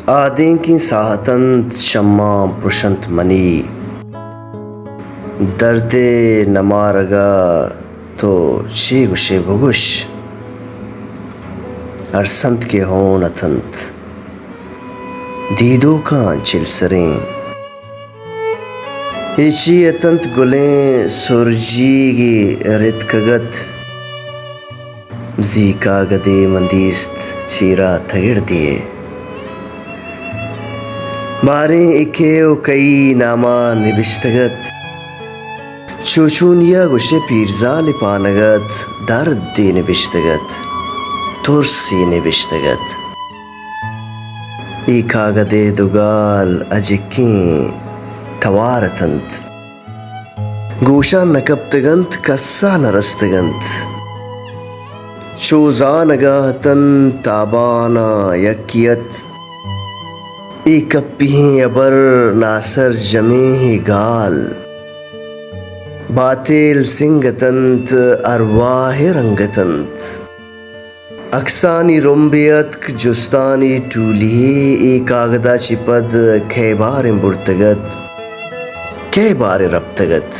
آدینکیں ساہت انت، شماں پرشنت منی۔ درد ءِ نمارگ ءَ تو چے گوشے بگوش۔ ارسنت کہ ہون اتنت دیدوکاں چلسریں۔ اے چی اتنت گلیں سرجیگے رتکگ ات۔ زی کاگدے من دیست چیرا تگڑدے ءِ۔ باریں اے کئے و کئی ناما نبشتگ ات۔ چوچونیا گوشے پیرزالے پانگ ات، دردے نبشتگ ات، ترسے نبشتگ ات۔ اے کاگد ءِ دوگال اجکیں توار اتنت۔ گوشاں نہ کپتگ انت، کسا نہ رستگ انت۔ چو زانگ ءَ اتنت تاباناں یکے ات۔ اے کپی ئیں ابر ناسرجمیں گال۔ باتیل سنگ اتنت، ارواہ ءِ رنگ اتنت۔ اکسانی رمبے اتک، جستانی ٹولی۔ اے کاگد ءَ چہ پد کئے باریں برتگ ات، کئے باریں رپتگ ات۔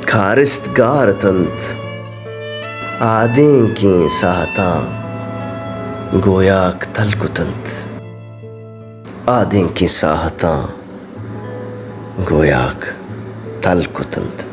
کارست گار اتنت۔ آدینکیں ساہتاں گویاک تل کتنت۔ آدینکیں ساہتاں گویاک تل کتنت۔